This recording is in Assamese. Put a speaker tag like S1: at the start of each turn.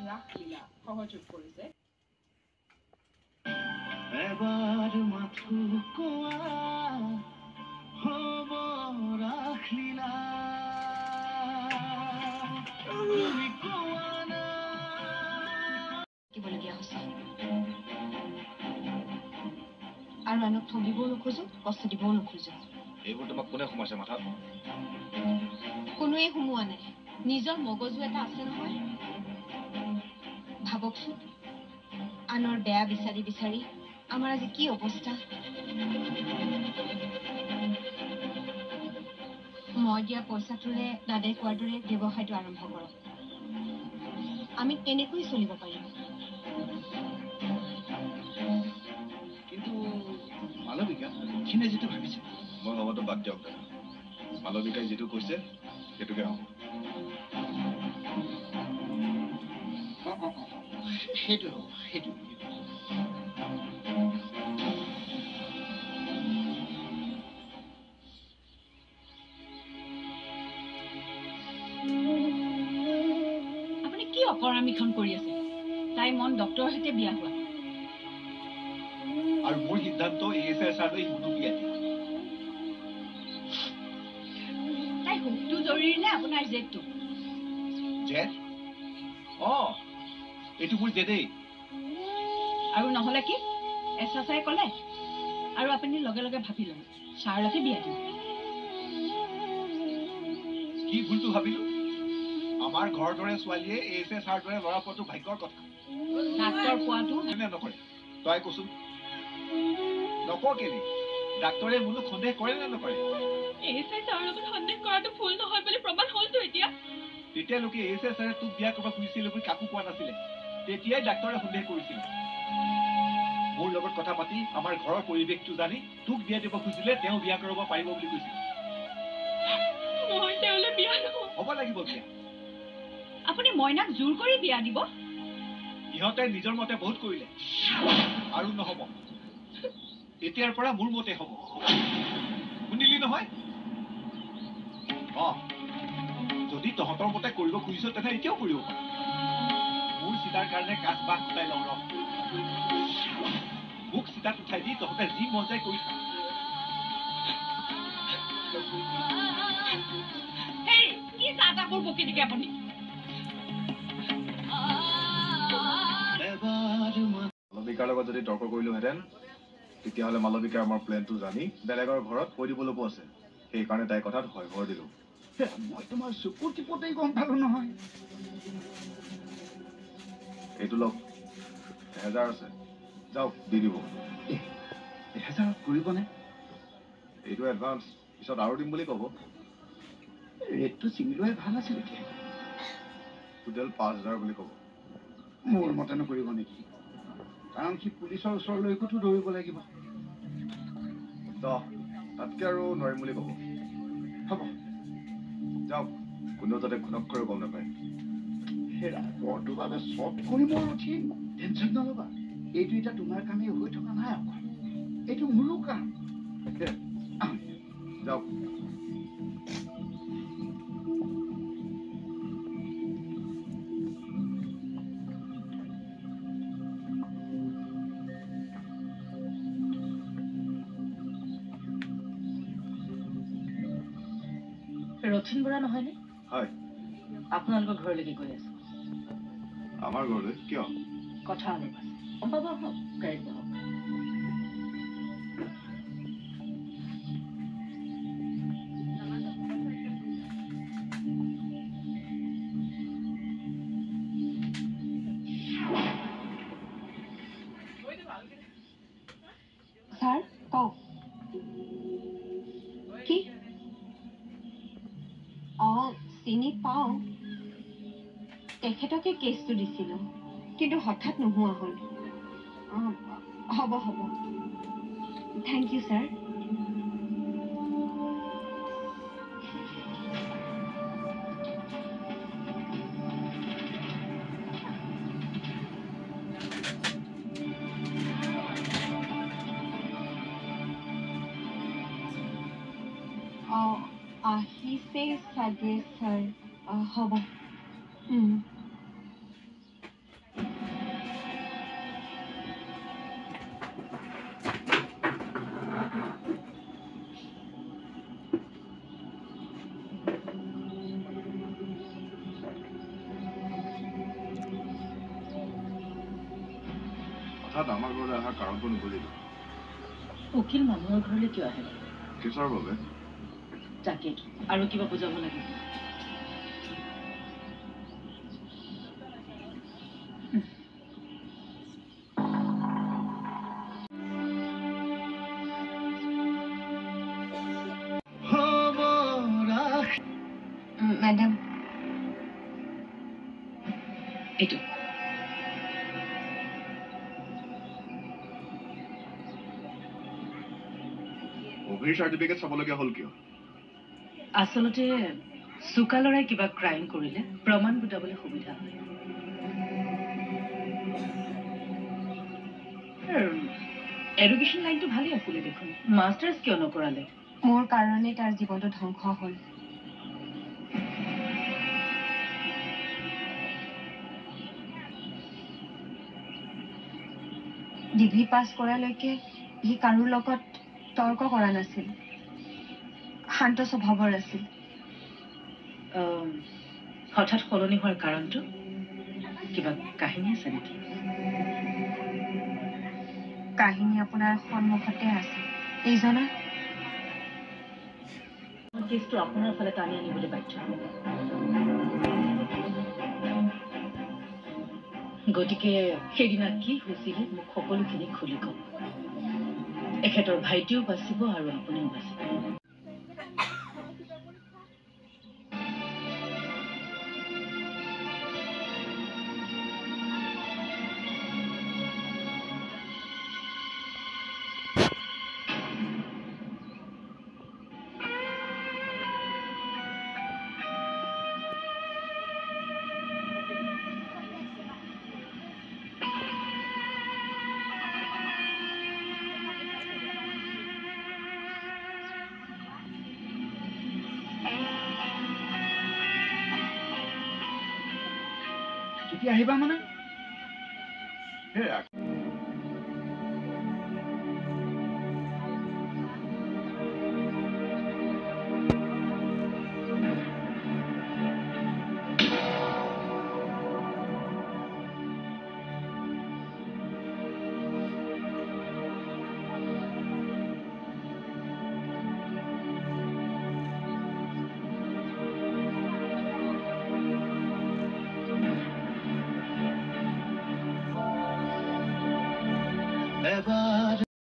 S1: ৰাসলীলা সহযোগ কৰিছে।
S2: এবাৰ মাথো কোৱা হ'ব ৰাসলীলা, তুমি কোৱা না।
S3: থাকিবলগীয়া হৈছে আৰু আনক ঠগিবও নোখোজো, কষ্ট দিবও নোখোজো।
S4: এইবোৰ তোমাক কোনে সোমাইছে মাথাত?
S3: কোনোৱে সোমোৱা নাই, নিজৰ মগজু এটা আছে নহয়। ভাবকচোন, আনৰ বেয়া বিচাৰি বিচাৰি আমাৰ আজি কি অৱস্থা। মই দিয়া পইচাটোৰে দাদাই কোৱাৰ দৰে ব্যৱসায়টো আৰম্ভ কৰক, আমি তেনেকৈ চলিব পাৰিম।
S5: কিন্তু মালবিকা সিনে যিটো ভাবিছে,
S4: মই ভবাটো বাদ দিয়ক দাদা। মালবিকাই যিটো কৈছে সেইটোকে হ'ব।
S5: সেইটো হ'ব, সেইটো।
S1: আপুনি কি অকৰামিখন কৰি আছে? তাই মন ডক্তৰৰ সৈতে বিয়া হোৱা।
S5: আৰু মোৰ সিদ্ধান্ত এ এছ I ছাৰলৈ মুনু বিয়া দিয়া।
S1: তাই সুখটো জৰুৰী নে আপোনাৰ জেদটো?
S5: জেদ? অ, এইটো মোৰ জেদেই।
S1: আৰু নহ'লে কি? এছ এছ I ক'লে আৰু আপুনি লগে লগে ভাবি ল'লে ছাৰলৈকে বিয়া দিম।
S5: কি ভুলটো ভাবিলো? আমাৰ ঘৰৰ দৰে ছোৱালীয়ে এ এছ I sir দৰে ল'ৰা পোৱাটো ভাগ্যৰ কথা।
S1: ডাক্তৰ পোৱাটো
S5: নে নকৰে? তই কচোন, নক কেলে? ডাক্তৰে মুনুক সন্দেহ কৰে নে নকৰে?
S1: এ এছ I ছাৰৰ লগত সন্দেহ কৰাটো ভুল নহয় বুলি প্ৰমাণ হ'লতো এতিয়া।
S5: তেতিয়ালৈকে এ এছ I ছাৰে তোক বিয়া কৰিব খুজিছিলে বুলি কাকো কোৱা নাছিলে, তেতিয়াই ডাক্তৰে সন্দেহ কৰিছিলে। মোৰ লগত কথা পাতি আমাৰ ঘৰৰ পৰিৱেশটো জানি তোক বিয়া দিব খুজিলে তেওঁ বিয়া কৰাব পাৰিব বুলি কৈছিল।
S1: মই তেওঁলৈ বিয়া নহওঁ।
S5: হ'ব লাগিব বিয়া।
S1: আপুনি মইনাক জোৰ কৰি বিয়া দিব?
S5: ইহঁতে নিজৰ মতে বহুত কৰিলে, আৰু নহ'ব। এতিয়াৰ পৰা মোৰ মতে হ'ব, শুনিলি নহয়? অ, যদি তহঁতৰ মতে কৰিব খুজিছ তেনে এতিয়াও কৰিব পাৰ। মোৰ চিতাৰ কাৰণে কাঠ বাঁহ গোটাই লওঁ ৰ। মোক চিতাত উঠাই দি তহঁতে যি মন যায় কৰি থাক।
S1: হেই, কি চাহ তাহবোৰ বকি থাকে আপুনি?
S4: মালবিকাৰ লগত যদি তৰ্ক কৰিলোহেঁতেন তেতিয়াহ'লে মালবিকাই আমাৰ প্লেনটো জানি বেলেগৰ ঘৰত কৈ দিবলৈকো আছে, সেইকাৰণে তাইৰ কথাত হয়ভৰ দিলো।
S5: মই তোমাৰ চকুৰ টিপতেই গম পালো নহয়।
S4: এইটো লওক, 1000 আছে, যাওক দি দিব।
S5: 1000 কৰিবনে?
S4: এইটো এডভান্স, পিছত আৰু দিম বুলি ক'ব।
S5: ৰেটটো ছিঙি লোৱাই ভাল আছিল। এতিয়া
S4: টোটেল 5000 বুলি ক'ব।
S5: মোৰ মতে নকৰিব নেকি? কাৰণ সি পুলিচৰ ওচৰলৈকোতো দৌৰিব লাগিব।
S4: 10, তাতকে আৰু নোৱাৰিম বুলি ক'ব।
S5: হ'ব
S4: যাওক, কোনেও যাতে ঘনক্ষৰো গম নাপায়।
S5: হেৰা, বৰটোৰ বাবে চব কৰি মই উঠিম, টেনশ্যন নল'বা। এইটো এতিয়া তোমাৰ কামেই হৈ থকা নাই অকল, এইটো মোৰো কাম।
S4: যাওক।
S6: ৰথীন বৰা নহয়নে?
S4: হয়।
S6: আপোনালোকৰ ঘৰলৈকে গৈ আছো।
S4: আমাৰ ঘৰলৈ? কিয়?
S6: কথা অলপ আছে, গম পাব আহক, গাড়ীত বহক।
S3: ছাৰ কওক। কি? অ, চিনি পাওঁ, তেখেতকে কেছটো দিছিলোঁ, কিন্তু হঠাৎ নোহোৱা হ'ল। হ'ব হ'ব, thank U sir. অঁ, আহিছে চাগে ছাৰ। হ'ব।
S4: হঠাৎ আমাৰ ঘৰলৈ অহাৰ কাৰণটো নুবুজিলো।
S6: উকিল মানুহৰ ঘৰলৈ কিয় আহে?
S4: কেছৰ বাবে।
S6: তাকে আৰু কিবা বুজাব লাগিব।
S3: মেডাম,
S6: এইটো
S4: অভিৰ চাৰ্টিফিকেট চাবলগীয়া হ'ল কিয়?
S6: আচলতে চোকা ল'ৰাই কিবা ক্ৰাইম কৰিলে প্ৰমাণ গোটাবলৈ সুবিধা হয়। এডুকেশ্যন লাইনটো ভালেই আছিলে দেখোন, মাষ্টাৰ্ছ কিয় নকৰালে?
S3: মোৰ কাৰণে তাৰ জীৱনটো ধ্বংস হ'ল। ডিগ্ৰী পাছ কৰালৈকে সি কাৰো লগত তৰ্ক কৰা নাছিল, শান্ত স্বভাৱৰ আছিল।
S6: হঠাৎ সলনি হোৱাৰ কাৰণটো কিবা কাহিনী আছে নেকি?
S3: কাহিনী আপোনাৰ সন্মুখতে আছে। এইজনা
S6: কেছটো আপোনাৰ ফালে টানি আনিবলৈ বাধ্য। গতিকে সেইদিনা কি হৈছিলে মোক সকলোখিনি খুলি কওক। এখেতৰ ভাইটিও বাচিব আৰু আপুনিও বাচিব।
S5: কেতিয়া আহিবা মানে?
S2: এবাৰ